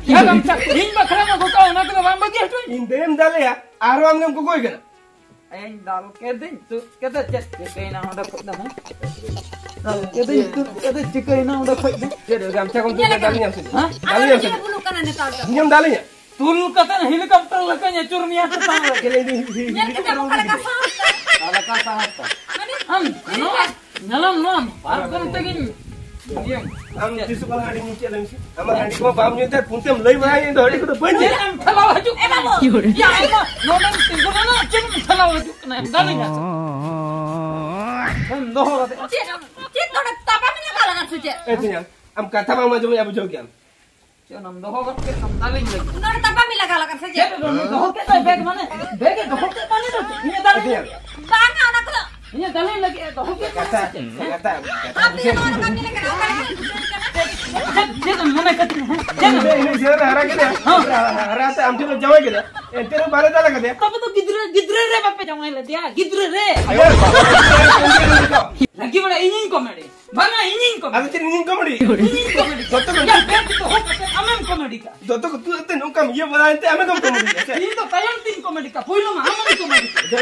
ᱮ ᱜᱟᱢᱪᱷᱟ, ᱤᱧ ᱵᱟᱠᱷᱨᱟᱢ ᱟᱹᱜᱩ ᱠᱟᱜᱼᱟ, ᱚᱱᱟ ᱠᱚᱫᱚ ᱵᱟᱢ ᱵᱟᱹᱜᱤ ᱦᱚᱴᱚ ᱟᱹᱧ? ᱤᱧ ᱫᱟᱹᱭᱮᱢ ᱫᱟᱞᱮᱭᱟ, ᱟᱨᱦᱚᱸ ᱟᱢ ᱜᱮᱢ ᱠᱚᱠᱚᱭ ᱠᱟᱱᱟ᱾ ᱤᱧ ᱫᱟᱞ ᱠᱮᱫᱤᱧ, ᱛᱩᱫ ᱠᱮᱫᱮ, ᱪᱮᱫ ᱪᱤᱠᱟᱹᱭᱮᱱᱟ ᱚᱸᱰᱮ ᱠᱷᱚᱡ ᱫᱚ, ᱦᱮᱸ? ᱫᱟᱞ ᱠᱮᱫᱤᱧ, ᱛᱩᱫ ᱠᱮᱫᱮ, ᱪᱤᱠᱟᱹᱭᱮᱱᱟ ᱚᱸᱰᱮ ᱠᱷᱚᱡ ᱫᱚ? ᱪᱮᱫ ᱜᱟᱢᱪᱷᱟ ᱠᱚᱢ ᱛᱩᱫ ᱧᱮᱞ ᱠᱮᱫᱟ? ᱠᱟᱱᱟ᱾ ᱫᱟᱞᱤᱧᱟᱢ ᱥᱮ? ᱦᱮᱸ? ᱟᱨ ᱫᱟᱞᱤᱧᱟᱢ ᱥᱮ? ᱪᱮᱫ ᱵᱩᱞᱩᱜ ᱠᱟᱱᱟ ᱱᱮᱛᱟᱨ ᱫᱚ? ᱤᱧᱮᱢ ᱫᱟᱞᱤᱧᱟ? ᱛᱩᱞ ᱠᱟᱛᱮ ᱦᱮᱞᱤᱠᱚᱯᱴᱟᱨ ᱞᱮᱠᱟᱧ ᱟᱹᱪᱩᱨ ᱢᱮᱭᱟ ᱪᱮᱛᱟᱱ ᱨᱮ᱾ ᱪᱮᱫ ᱞᱟᱹᱭ ᱫᱟᱹᱧ? ᱧᱮᱞ ᱠᱟᱛᱮ ᱚᱠᱟ ᱞᱮᱠᱟ ᱥᱟᱦᱚᱥ ᱛᱟᱭ? ᱚᱠᱟ ᱞᱮᱠᱟ ᱥᱟᱦᱚᱥ ᱛᱟᱭ? ᱢᱟᱱᱮ ᱟᱢ, ᱱᱚᱣᱟ, ᱧᱮᱞᱟᱢ ᱱᱚᱣᱟ ᱯᱟᱨᱠᱚᱢ ᱛᱮᱜᱮᱧ ᱤᱭᱟᱹ᱾ ᱟᱢ ᱛᱤᱥ ᱠᱷᱚᱱ ᱦᱟᱺᱰᱤ ᱧᱩ ᱪᱮᱫ ᱞᱮᱢ ᱥᱮ? ᱟᱢᱟᱜ ᱦᱟᱺᱰᱤ ᱠᱚ ᱵᱟᱢ ᱧᱩᱭ ᱛᱮ ᱯᱷᱳᱱ ᱛᱮᱢ ᱞᱟᱹᱭ ᱵᱟᱲᱟᱭᱟ, ᱤᱧ ᱫᱚ ᱦᱟᱺᱰᱤ ᱠᱚᱫᱚ ᱵᱟᱹᱧ ᱧᱩᱭᱟ᱾ ᱪᱮᱫ ᱮᱢ ᱴᱷᱮᱞᱟᱣ ᱦᱤᱡᱩᱜ ᱠᱟᱱᱟ? ᱮ ᱵᱟᱹᱵᱩ᱾ ᱭᱟ, ᱟᱢ ᱢᱟ ᱱᱚᱰᱮᱢ ᱛᱤᱸᱜᱩ ᱞᱮᱱᱟ, ᱪᱮᱫ ᱮᱢ ᱴᱷᱮᱞᱟᱣ ᱦᱤᱡᱩᱜ ᱠᱟᱱᱟ? ᱮᱢ ᱫᱟᱞᱤᱧᱟ ᱥᱮ? ᱮᱢ ᱫᱚᱦᱚ ᱠᱟᱛᱮ᱾ ᱪᱮᱫ, ᱪᱮᱫ ᱱᱚᱰᱮ ᱛᱟᱯᱟᱢ ᱤᱧ ᱞᱟᱜᱟᱣ ᱞᱟᱜᱟᱫ ᱥᱮ ᱪᱮᱫ? ᱮ ᱛᱤᱧᱟ, ᱟᱢ ᱠᱟᱛᱷᱟ ᱵᱟᱢ ᱟᱸᱡᱚᱢᱮᱜᱼᱟ, ᱵᱩᱡᱷᱟᱹᱣ ᱠᱮᱜᱼᱟᱢ᱾ ᱪᱮᱫ ᱚᱱᱟᱢ ᱫᱚᱦᱚ ᱜᱚᱫ ᱠᱮᱫ ᱛᱟᱢ ᱫᱟᱞᱤᱧ ᱞᱟᱹᱜᱤᱫ? ᱱᱚᱰᱮ ᱛᱟᱯᱟᱢᱤᱧ ᱞᱟᱜᱟᱣ ᱞᱟᱜᱟᱫ ᱥᱮ ᱪᱮᱫ? ᱪᱮᱫ ᱫᱚᱦᱚ ᱠᱮᱫ ᱫᱚᱭ ᱵᱮᱜᱽ ᱢᱟᱱᱮ? ᱵᱮᱜᱽ ᱮ ᱫᱚᱦᱚ ᱠᱮᱫ ᱢᱟᱱᱮ ᱫᱚ ᱤᱧᱮ ᱫᱟᱞᱤᱧ ᱞᱟᱹᱜᱤᱫ? ᱵᱟᱝᱟ, ᱚᱱᱟ ᱠᱚᱫᱚ ᱤᱧᱮ ᱫᱟᱞᱤᱧ ᱞᱟᱹᱜᱤᱫ ᱮ ᱫᱚᱦᱚ ᱠᱮᱫ ᱢᱟᱱᱮ ᱠᱟᱛᱷᱟ, ᱥᱮ ᱪᱮᱫ? ᱠᱟᱛᱷᱟ, ᱠᱟᱛᱷᱟ ᱟᱢ ᱵᱩᱡᱷᱟᱹᱣ ᱛᱮᱜᱮ ᱱᱚᱣᱟ ᱠᱟᱹᱢᱤ ᱞᱮᱠᱟ ᱱᱚᱝᱠᱟ ᱞᱮᱠᱟ ᱵᱩᱡᱷᱟᱹᱣ ᱠᱟᱱᱟ᱾ ᱪᱮᱫ, ᱪᱮᱫ ᱮᱢ ᱢᱚᱱᱮ ᱠᱟᱛᱮ, ᱦᱮᱸ? ᱪᱮᱫ ᱮᱢ ᱤᱧ ᱫᱚ ᱤᱧ ᱫᱚ ᱦᱟᱨᱟ ᱠᱮᱫᱮᱭᱟ᱾ ᱦᱮᱸ᱾ ᱦᱟᱨᱟ ᱛᱮ ᱟᱢ ᱴᱷᱮᱱ ᱞᱮ ᱡᱟᱶᱟᱭ ᱠᱮᱫᱟ᱾ ᱮᱱᱛᱮ ᱨᱮᱦᱚᱸ ᱵᱟᱞᱮ ᱫᱟᱞ ᱟᱠᱟᱫᱮᱭᱟ᱾ ᱛᱚᱵᱮ ᱫᱚ ᱜᱤᱫᱽᱨᱟᱹ, ᱜᱤᱫᱽᱨᱟᱹ ᱨᱮ ᱵᱟᱯᱮ ᱡᱟᱶᱟᱭ ᱞᱮᱫᱮᱭᱟ? ᱜᱤᱫᱽᱨᱟᱹ ᱨᱮ᱾ ᱟᱭᱳ ᱵᱟᱵᱟ᱾ ᱨᱟᱹᱜᱤ ᱵᱟᱲᱟ ᱤᱧᱤᱧ ᱠᱚᱢᱮᱰᱤ᱾ ᱵᱟᱝᱟ, ᱤᱧᱤᱧ ᱟᱫᱚ ᱠᱚᱢᱮᱰᱤ᱾ ᱪᱮᱫ ᱤᱧᱤᱧ ᱠᱚᱢᱮᱰᱤ? ᱤᱧᱤᱧ ᱠᱚᱢᱮᱰᱤ᱾ ᱡᱚᱛᱚ ᱠᱚ ᱭᱟ, ᱵᱮᱜᱽ ᱫᱚᱦᱚ ᱠᱟᱛᱮ ᱟᱢᱮᱢ ᱠᱚᱢᱮᱰᱤ ᱠᱟᱜᱼᱟ᱾ ᱡᱚᱛᱚ ᱠᱚ ᱛᱩᱫ ᱟᱛᱮ ᱱᱚᱝᱠᱟᱢ ᱤᱭᱟᱹ ᱵᱟᱲᱟᱭᱮᱱ ᱛᱮ ᱟᱢᱮ ᱫᱚᱢ ᱠᱚᱢᱮᱰᱤ ᱠᱟᱜᱼᱟ ᱥᱮ? ᱤᱧ ᱫᱚ ᱛᱟᱭᱚᱢ ᱛᱤᱧ ᱠᱚᱢᱮᱰᱤ ᱠᱟᱜᱼᱟ, ᱯᱩᱭᱞᱩ ᱢᱟ ᱟᱢᱮᱢ ᱠᱚᱢᱮᱰᱤ ᱠᱟᱜᱼᱟ᱾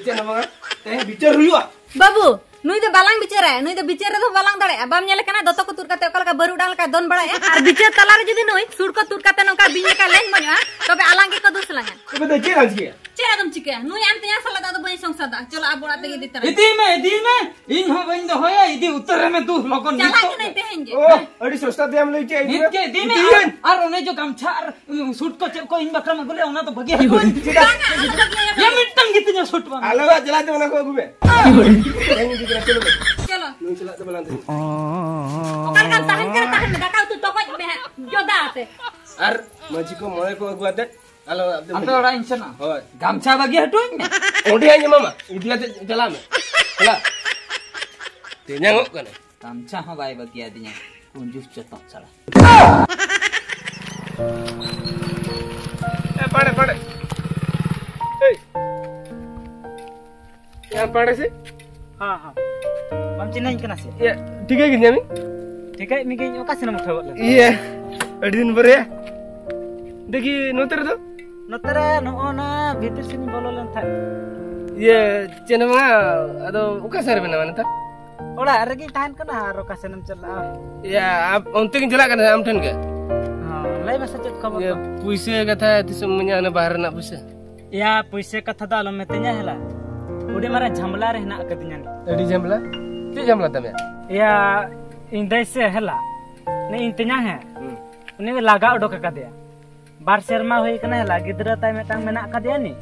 ᱪᱮᱫ ᱦᱚᱸ ᱵᱟᱝᱟ, ᱛᱮᱦᱮᱧ ᱵᱤᱪᱟᱹᱨ ᱦᱩᱭᱩᱜᱼᱟ᱾ ᱵᱟᱹᱵᱩ, ᱱᱩᱭ ᱫᱚ ᱵᱟᱞᱟᱝ ᱵᱤᱪᱟᱹᱨᱟ, ᱱᱩᱭ ᱫᱚ ᱵᱤᱪᱟᱹᱨ ᱨᱮᱫᱚ ᱵᱟᱞᱟᱝ ᱫᱟᱲᱮᱭᱟᱜᱼᱟ᱾ ᱵᱟᱢ ᱧᱮᱞᱮ ᱠᱟᱱᱟ ᱫᱚᱛᱚ ᱠᱚ ᱛᱩᱫ ᱠᱟᱛᱮ ᱚᱠᱟ ᱞᱮᱠᱟ ᱵᱟᱹᱨᱩᱰᱟᱝ ᱞᱮᱠᱟᱭ ᱫᱚᱱ ᱵᱟᱲᱟᱭᱮᱜᱼᱟ? ᱟᱨ ᱵᱤᱪᱟᱹᱨ ᱛᱟᱞᱟ ᱨᱮ ᱡᱩᱫᱤ ᱱᱩᱭ ᱥᱩᱴ ᱠᱚ ᱛᱩᱫ ᱠᱟᱛᱮ ᱱᱚᱝᱠᱟ ᱵᱤᱧ ᱞᱮᱠᱟ ᱞᱮᱧ ᱢᱚᱡᱚᱜᱼᱟ, ᱛᱚᱵᱮ ᱟᱞᱟᱝ ᱜᱮᱠᱚ ᱫᱩᱥ ᱞᱟᱝᱟ᱾ ᱛᱚᱵᱮ ᱫᱚ ᱪᱮᱫ ᱞᱟᱝ ᱪᱤᱠᱟᱹᱭᱟ? ᱪᱮᱫ ᱟᱫᱚᱢ ᱪᱤᱠᱟᱹᱭᱟ? ᱱᱩᱭ ᱟᱢ ᱛᱮᱭᱟᱝ ᱥᱟᱞᱟᱜ ᱫᱚ ᱟᱫᱚ ᱵᱟᱹᱧ ᱥᱚᱝᱥᱟᱨ ᱫᱟ᱾ ᱪᱚᱞᱚ ᱟᱵᱚ ᱚᱲᱟᱜ ᱛᱮᱜᱮ ᱤᱫᱤ ᱛᱟᱨᱟᱭ ᱢᱮ᱾ ᱤᱫᱤᱭ ᱢᱮ, ᱤᱫᱤᱭ ᱢᱮ᱾ ᱤᱧ ᱦᱚᱸ ᱵᱟᱹᱧ ᱫᱚᱦᱚᱭᱟ, ᱤᱫᱤ ᱩᱛᱟᱹᱨ ᱢᱮ ᱫᱩ ᱞᱚᱜᱚᱱ ᱪᱟᱞᱟᱜ ᱱᱤᱛᱚᱜ᱾ ᱠᱟᱹᱱᱟᱹᱧ ᱛᱮᱦᱮᱧ ᱜᱮ᱾ ᱳ, ᱟᱹᱰᱤ ᱥᱚᱥᱛᱟ ᱛᱮ ᱮᱢ ᱞᱟᱹᱭ ᱠᱮᱫ ᱤᱧ ᱱᱤᱛ ᱫᱚ᱾ ᱜᱮ ᱤᱫᱤᱭ ᱢᱮ᱾ ᱤᱫᱤᱭᱟᱹᱧ᱾ ᱟᱨ, ᱟᱨ ᱚᱱᱮ ᱡᱚ ᱜᱟᱢᱪᱷᱟ ᱟᱨ, ᱩᱸ, ᱥᱩᱴ ᱠᱚ ᱪᱮᱫ ᱠᱚ ᱤᱧ ᱵᱟᱠᱷᱨᱟᱢ ᱟᱹᱜᱩ ᱞᱮᱜᱼᱟ, ᱚᱱᱟ ᱫᱚ ᱵᱟᱹᱜᱤ ᱦᱟᱹᱴᱚᱣᱟᱹᱧ ᱢᱮ᱾ ᱪᱮᱫᱟᱜ? ᱵᱟᱝᱟ, ᱟᱞᱚᱢ ᱵᱟᱹᱜᱤᱭᱟ, ᱭᱟ᱾ ᱭᱟ, ᱢᱤᱫᱴᱟᱝ ᱜᱮ ᱛᱤᱧᱟ ᱥᱩᱴ ᱵᱟᱝ᱾ ᱟᱞᱮ ᱚᱲᱟᱜ ᱪᱟᱞᱟᱜ ᱛᱮ ᱚᱱᱟ ᱠᱚ ᱟᱹᱜᱩ ᱢᱮ᱾ ᱛᱮᱦᱮᱧ ᱤᱫᱤ ᱠᱟᱱᱟ, ᱪᱚᱞᱚ᱾ ᱪᱚᱞᱚ᱾ ᱱᱩᱭ ᱪᱟᱞᱟᱜ ᱛᱮ ᱵᱟᱞᱟᱝ ᱛᱮ᱾ ᱚᱠᱟ ᱞᱮᱠᱟᱢ ᱛᱟᱦᱮᱱ ᱠᱟᱱᱟ, ᱛᱟᱦᱮᱱ ᱢᱮ, ᱫᱟᱠᱟ ᱩᱛᱩ ᱛᱚᱜᱚᱡ ᱢᱮ ᱦᱟᱸᱜ, ᱡᱚᱫᱟ ᱟᱛᱮ᱾ ᱟᱨ ᱢᱟᱹᱡᱷᱤ ᱠᱚ ᱢᱚᱬᱮ ᱠᱚ ᱟᱹᱜᱩ ᱟᱛᱮ ᱟᱞᱚ ᱟᱯᱮ ᱟᱯᱮ ᱢᱟᱹᱡᱷᱤ᱾ ᱚᱲᱟᱜ ᱤᱧ ᱥᱮᱱᱚᱜᱼᱟ᱾ ᱦᱳᱭ᱾ ᱜᱟᱢᱪᱷᱟ ᱵᱟᱹᱜᱤ ᱦᱚᱴᱚᱧ ᱢᱮ᱾ ᱚᱸᱰᱮ ᱦᱟᱸᱜ ᱤᱧ ᱮᱢᱟᱢᱟ᱾ ᱤᱫᱤ ᱠᱟᱛᱮ ᱪᱟᱞᱟᱜ ᱢᱮ᱾ ᱪᱟᱞᱟᱜ᱾ ᱛᱮᱧᱟᱝᱚᱜ ᱠᱟᱱᱟ᱾ ᱜᱟᱢᱪᱷᱟ ᱦᱚᱸ ᱵᱟᱭ ᱵᱟᱹᱜᱤᱭᱟᱫᱤᱧᱟ᱾ ᱠᱩᱧᱡᱩᱥ ᱪᱚᱛᱚᱜ ᱥᱟᱲᱟ᱾ ᱮ, ᱯᱟᱲᱮ, ᱯᱟᱲᱮ᱾ ᱮᱭ᱾ ᱮ, ᱯᱟᱲᱮ ᱥᱮ? ᱦᱮᱸ, ᱦᱮᱸ᱾ ᱵᱟᱢ ᱪᱤᱱᱦᱟᱹᱧ ᱠᱟᱱᱟ ᱥᱮ? ᱤᱭᱟᱹ, ᱴᱷᱤᱠᱟᱹ ᱠᱤᱫᱤᱧᱟᱢ? ᱴᱷᱤᱠᱟᱹᱭᱮᱫ ᱢᱮᱜᱤᱧ, ᱚᱠᱟ ᱥᱮᱱᱮᱢ ᱩᱴᱷᱟᱹᱣ ᱜᱚᱫ ᱞᱮᱱᱟ? ᱤᱭᱟᱹ, ᱟᱹᱰᱤ ᱫᱤᱱ ᱯᱚᱨᱮ᱾ ᱫᱮᱠᱷᱤ, ᱱᱚᱛᱮ ᱨᱮᱫᱚ? ᱱᱚᱛᱮ ᱨᱮ ᱱᱚᱜᱼᱚ ᱱᱟ ᱵᱷᱤᱛᱤᱨ ᱥᱮᱫ ᱤᱧ ᱵᱚᱞᱚ ᱞᱮᱱ ᱛᱟᱦᱮᱸᱫ᱾ ᱤᱭᱟᱹ, ᱪᱮᱫ ᱦᱚᱸ ᱵᱟᱝᱟ, ᱟᱫᱚ ᱚᱠᱟ ᱥᱮᱫ ᱨᱮ ᱢᱮᱱᱟᱢᱟ ᱱᱮᱛᱟᱨ? ᱚᱲᱟᱜ ᱨᱮᱜᱮᱧ ᱛᱟᱦᱮᱱ ᱠᱟᱱᱟ, ᱟᱨ ᱚᱠᱟ ᱥᱮᱱᱮᱢ ᱪᱟᱞᱟᱜᱼᱟ? ᱤᱭᱟᱹ, ᱟᱯ-, ᱚᱱᱛᱮ ᱜᱤᱧ ᱪᱟᱞᱟᱜ ᱠᱟᱱᱟ ᱟᱢ ᱴᱷᱮᱱ ᱜᱮ᱾ ᱦᱚᱸ, ᱞᱟᱹᱭ ᱢᱮᱥᱮ ᱪᱮᱫ ᱠᱷᱚᱵᱚᱨ ᱤᱭᱟᱹ, ᱠᱚ? ᱯᱩᱭᱥᱟᱹ ᱠᱟᱛᱷᱟ ᱛᱤᱥᱮᱢ ᱤᱢᱟᱹᱧᱟ, ᱚᱱᱟ ᱵᱟᱦᱨᱮ ᱨᱮᱱᱟᱜ ᱯᱩᱭᱥᱟᱹ? ᱭᱟ, ᱯᱩᱭᱥᱟᱹ ᱠᱟᱛᱷᱟ ᱫᱚ ᱟᱞᱚᱢ ᱢᱮᱛᱟᱹᱧᱟ ᱦᱮᱞᱟ᱾ ᱟᱹᱰᱤ ᱢᱟᱨᱟᱝ ᱡᱷᱟᱢᱞᱟ ᱨᱮ ᱦᱮᱱᱟᱜ ᱟᱠᱟᱫᱤᱧᱟ᱾ ᱟᱹᱰᱤ ᱡᱷᱟᱢᱞᱟ? ᱪᱮᱫ ᱡᱷᱟᱢᱞᱟ ᱛᱟᱢ ᱭᱟ? ᱭᱟ, ᱤᱧ ᱫᱟᱹᱭ ᱥᱮ ᱦᱮᱞᱟ, ᱱᱩᱭ ᱤᱧ ᱛᱮᱧᱟᱝ ᱦᱮ, ᱦᱩᱸ᱾ ᱩᱱᱤ ᱞᱟᱜᱟ ᱚᱰᱚᱠ ᱟᱠᱟᱫᱮᱭᱟ᱾ ᱵᱟᱨ ᱥᱮᱨᱢᱟ ᱦᱩᱭ ᱟᱠᱟᱱᱟ ᱦᱮᱞᱟ, ᱜᱤᱫᱽᱨᱟᱹ ᱛᱟᱭ ᱢᱤᱫᱴᱟᱝ ᱢᱮᱱᱟᱜ ᱟᱠᱟᱫᱮᱭᱟ ᱱᱤ᱾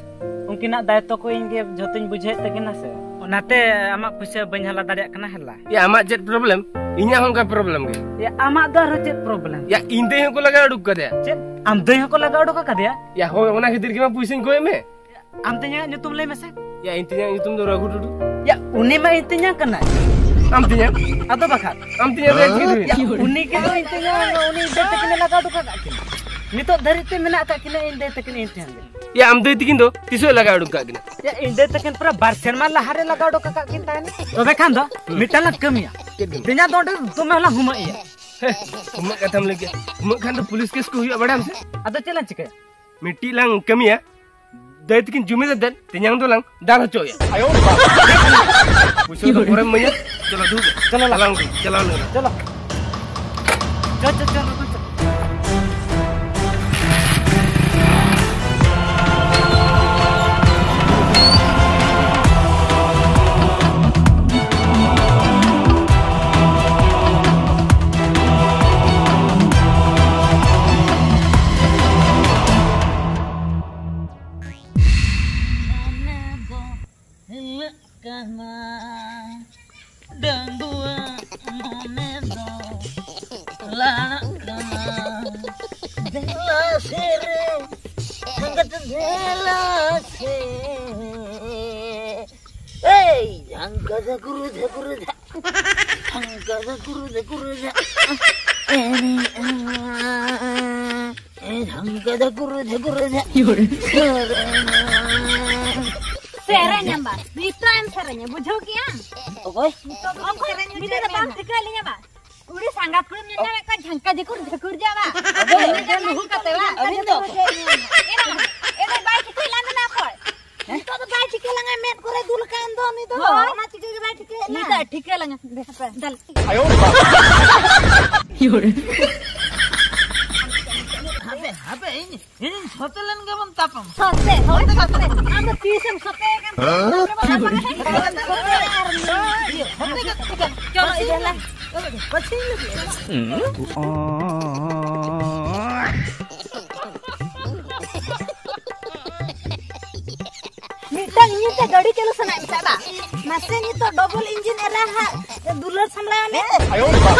ᱩᱱᱠᱤᱱᱟᱜ ᱫᱟᱭᱤᱛᱛᱚ ᱠᱚ ᱤᱧ ᱜᱮ ᱡᱷᱚᱛᱚᱧ ᱵᱩᱡᱷᱟᱹᱣᱮᱫ ᱛᱟᱹᱠᱤᱱᱟ ᱥᱮ, ᱚᱱᱟᱛᱮ ᱟᱢᱟᱜ ᱯᱩᱭᱥᱟᱹ ᱵᱟᱹᱧ ᱦᱟᱞᱟ ᱫᱟᱲᱮᱭᱟᱜ ᱠᱟᱱᱟ ᱦᱮᱞᱟ᱾ ᱭᱟ, ᱟᱢᱟᱜ ᱪᱮᱫ problem? ᱤᱧᱟᱹᱜ ᱦᱚᱸ ᱚᱱᱠᱟ problem ᱜᱮ᱾ ᱭᱟ, ᱟᱢᱟᱜ ᱫᱚ ᱟᱨᱦᱚᱸ ᱪᱮᱫ problem? ᱭᱟ, ᱤᱧ ᱫᱟᱹᱭ ᱦᱚᱸᱠᱚ ᱞᱟᱜᱟ ᱩᱰᱩᱠ ᱠᱟᱫᱮᱭᱟ᱾ ᱪᱮᱫ? ᱟᱢ ᱫᱟᱹᱭ ᱦᱚᱸᱠᱚ ᱞᱟᱜᱟ ᱩᱰᱩᱠ ᱟᱠᱟᱫᱮᱭᱟ? ᱭᱟ, ᱦᱳᱭ, ᱚᱱᱟ ᱠᱷᱟᱹᱛᱤᱨ ᱜᱮ ᱢᱟ ᱯᱩᱭᱥᱟᱹᱧ ᱠᱚᱭᱮᱫ ᱢᱮ᱾ ᱟᱢ ᱛᱮᱧᱟᱝ ᱧᱩᱛᱩᱢ ᱞᱟᱹᱭ ᱢᱮᱥᱮ᱾ ᱭᱟ, ᱤᱧ ᱛᱮᱧᱟᱝ ᱧᱩᱛᱩᱢ ᱫᱚ ᱨᱟᱹᱜᱷᱩ ᱴᱩᱰᱩ᱾ ᱭᱟ, ᱩᱱᱤ ᱢᱟ ᱤᱧ ᱛᱮᱧᱟᱝ ᱠᱟᱱᱟᱭ᱾ ᱟᱢ ᱛᱮᱧᱟᱝ? ᱟᱫᱚ ᱵᱟᱠᱷᱟᱱ᱾ ᱟᱢ ᱛᱮᱧᱟᱝ ᱫᱚ ᱪᱮᱫ ᱦᱩᱭᱱᱟ? ᱭᱟ, ᱩᱱᱤ ᱜᱮ ᱫᱚ ᱤᱧ ᱛᱮᱧᱟᱝ, ᱩᱱᱤ ᱤᱧ ᱫᱟᱹᱭ ᱛᱟᱹᱠᱤᱱ ᱮ ᱞᱟᱜᱟ ᱩᱰᱩᱠ ᱟᱠᱟᱫ ᱠᱤᱱᱟ᱾ ᱱᱤᱛᱚᱜ ᱫᱷᱟᱹᱨᱤᱡ ᱛᱮ ᱢᱮᱱᱟᱜ ᱟᱠᱟᱫ ᱠᱤᱱᱟ ᱤᱧ ᱫᱟᱹᱭ ᱛᱟᱹᱠᱤᱱ ᱤᱧ ᱴᱷᱮᱱ ᱜᱮ᱾ ᱭᱟ, ᱟᱢ ᱫᱟᱹᱭ ᱛᱟᱹᱠᱤᱱ ᱫᱚ ᱛᱤᱥ ᱦᱚᱸ ᱞᱟᱜᱟ ᱩᱰᱩᱠ ᱠᱟᱜ ᱠᱤᱱᱟ? ᱭᱟ, ᱤᱧ ᱫᱟᱹᱭ ᱛᱟᱹᱠᱤᱱ ᱯᱩᱨᱟᱹ ᱵᱟᱨ ᱥᱮᱨᱢᱟ ᱞᱟᱦᱟ ᱨᱮ ᱞᱟᱜᱟ ᱩᱰᱩᱠ ᱟᱠᱟᱫ ᱠᱤᱱ ᱛᱟᱦᱮᱱ᱾ ᱛᱚᱵᱮ ᱠᱷᱟᱱ ᱫᱚ ᱢᱤᱫᱴᱟᱝ ᱞᱟᱝ ᱠᱟᱹᱢᱤᱭᱟ᱾ ᱪᱮᱫ ᱠᱟᱹᱢᱤ? ᱛᱮᱦᱮᱧᱟᱜ ᱫᱚ ᱚᱸᱰᱮ ᱫᱚᱢᱮ ᱦᱚᱞᱟᱝ ᱦᱩᱢᱟᱹᱜ ᱮᱭᱟ᱾ ᱦᱮ, ᱦᱩᱢᱟᱹᱜ ᱠᱟᱛᱷᱟᱢ ᱞᱟᱹᱭ ᱠᱮᱫ, ᱦᱩᱢᱟᱹᱜ ᱠᱷᱟᱱ ᱫᱚ ᱯᱩᱞᱤᱥ ᱠᱮᱥ ᱠᱚ ᱦᱩᱭᱩᱜᱼᱟ, ᱵᱟᱲᱟᱭᱟᱢ ᱥᱮ? ᱟᱫᱚ ᱪᱮᱫ ᱞᱟᱝ ᱪᱤᱠᱟᱹᱭᱟ? ᱢᱤᱫᱴᱤᱡ ᱞᱟᱝ ᱠᱟᱹᱢᱤᱭᱟ, ᱫᱟᱹᱭ ᱛᱟᱹᱠᱤᱱ ᱡᱩᱢᱤ ᱨᱮ ᱫᱮᱱ, ᱛᱮᱧᱟᱝ ᱫᱚᱞᱟᱝ ᱫᱟᱞ ᱦᱚᱪᱚᱭᱟ᱾ ᱟᱭᱳ ᱵᱟᱵᱟ᱾ ᱯᱩᱭᱥᱟᱹ ᱫᱚ ᱯᱚᱨᱮᱢ ᱤᱢᱟᱹᱧᱟ᱾ ᱪᱚᱞᱚ ᱫᱩ᱾ ᱪᱚᱞᱚ ᱞᱟᱝ᱾ ᱪᱟᱞᱟᱣ ᱞᱮᱱ ᱜᱮ᱾ ᱪᱚᱞᱚ᱾ ᱪᱚ, ᱪᱚ, ᱪᱚ, ᱪᱚ, ᱪᱚ᱾ ᱦᱤᱞᱟᱹᱜ ᱠᱟᱱᱟ, ᱰᱟᱺᱜᱩᱣᱟᱹ ᱢᱚᱱᱮ ᱫᱚ ᱞᱟᱲᱟᱜ ᱠᱟᱱᱟ᱾ ᱫᱮᱞᱟ ᱥᱮ ᱨᱮ, ᱥᱟᱸᱜᱟᱛ ᱫᱮᱞᱟ ᱥᱮ᱾ ᱮᱭ, ᱡᱷᱟᱝᱠᱟ ᱡᱷᱟᱠᱩᱨ ᱡᱷᱟᱠᱩᱨ ᱡᱷᱟ-, ᱡᱷᱟᱝᱠᱟ ᱡᱷᱟᱠᱩᱨ ᱡᱷᱟᱠᱩᱨ ᱡᱷᱟ-, ᱮᱱᱮᱡ ᱟᱢ᱾ ᱮ ᱡᱷᱟᱝᱠᱟ ᱡᱷᱟᱠᱩᱨ ᱡᱷᱟᱠᱩᱨ ᱡᱷᱟ-, ᱥᱮᱨᱮᱧᱟ᱾ ᱥᱮᱨᱮᱧᱟᱢ ᱵᱟ, ᱱᱤᱛᱚᱜ ᱮᱢ ᱥᱮᱨᱮᱧᱟ, ᱵᱩᱡᱷᱟᱹᱣ ᱠᱮᱜᱼᱟᱢ? ᱚᱠᱚᱭ? ᱱᱤᱛᱚᱜ ᱫᱚ ᱚᱠᱚᱭ ᱥᱮᱨᱮᱧ ᱥᱮᱨᱮᱧ ᱵᱩᱡᱷᱟᱹᱣ ᱫᱚ ᱵᱟᱢ ᱠᱮᱜᱼᱟ? ᱴᱷᱤᱠᱟᱹ ᱞᱤᱧᱟ ᱵᱟ? ᱠᱩᱲᱤ ᱥᱟᱸᱜᱟᱛ ᱠᱩᱲᱤᱢ ᱧᱮᱞ ᱧᱟᱢᱮᱫ ᱠᱚᱣᱟ, ᱡᱷᱟᱝᱠᱟ ᱡᱷᱟᱠᱩᱨ ᱡᱷᱟᱠᱩᱨ ᱡᱟ ᱵᱟ? ᱟᱫᱚ ᱮᱱᱮᱡ ᱮᱱᱮᱡ ᱞᱩᱦᱩᱠ ᱠᱟᱛᱮ ᱵᱟ? ᱟᱹᱵᱤᱱ ᱫᱚ? ᱮᱱᱮᱡ, ᱮᱱᱮᱡ ᱵᱟᱭ ᱴᱷᱤᱠᱟᱹᱭ ᱞᱟᱝ ᱫᱚ ᱚᱠᱚᱭ? ᱱᱤᱛᱚᱜ ᱫᱚ ᱵᱟᱭ ᱴᱷᱤᱠᱟᱹ ᱞᱟᱝᱟ, ᱢᱮᱫ ᱠᱚᱨᱮ ᱫᱩᱞ ᱟᱠᱟᱱ ᱫᱚ ᱩᱱᱤ ᱫᱚ᱾ ᱦᱳᱭ᱾ ᱚᱱᱟ ᱪᱤᱠᱟᱹ ᱜᱮ ᱵᱟᱭ ᱴᱷᱤᱠᱟᱹᱭᱮᱫ ᱞᱟᱝ᱾ ᱱᱤᱛᱚᱜ ᱴᱷᱤᱠᱟᱹ ᱞᱟᱝᱟ᱾ ᱦᱟᱯᱮ, ᱫᱟᱞ᱾ ᱦᱟᱯᱮ, ᱦᱟᱯᱮ, ᱤᱧ, ᱤᱧ ᱥᱚᱛᱮ ᱞᱮᱱ ᱜᱮᱵᱚᱱ ᱛᱟᱯᱟᱢ᱾ ᱥᱚᱛᱮ, ᱦᱳᱭ, ᱥᱚᱛᱮ᱾ ᱟᱢ ᱫᱚ ᱛᱤᱥᱮᱢ ᱥᱚᱛᱮ ᱟᱠᱟᱱ? ᱦᱮᱸ? ᱪᱚᱞᱚ, ᱤᱫᱤ ᱞᱟᱝ᱾ ᱢᱤᱫᱴᱟᱝ ᱤᱧ ᱛᱮ ᱜᱟᱹᱰᱤ ᱪᱟᱹᱞᱩ ᱥᱟᱱᱟᱭᱮᱫ ᱢᱮ ᱥᱮ ᱵᱟᱝ? ᱢᱟᱥᱮ ᱱᱤᱛᱚᱜ ᱰᱚᱵᱚᱞ ᱤᱧᱡᱤᱱ ᱮᱨᱟ ᱦᱟᱸᱜ ᱫᱩᱞᱟᱹᱲ ᱥᱟᱢᱞᱟᱣ ᱢᱮ᱾ ᱟᱭᱳ ᱵᱟᱵᱟ᱾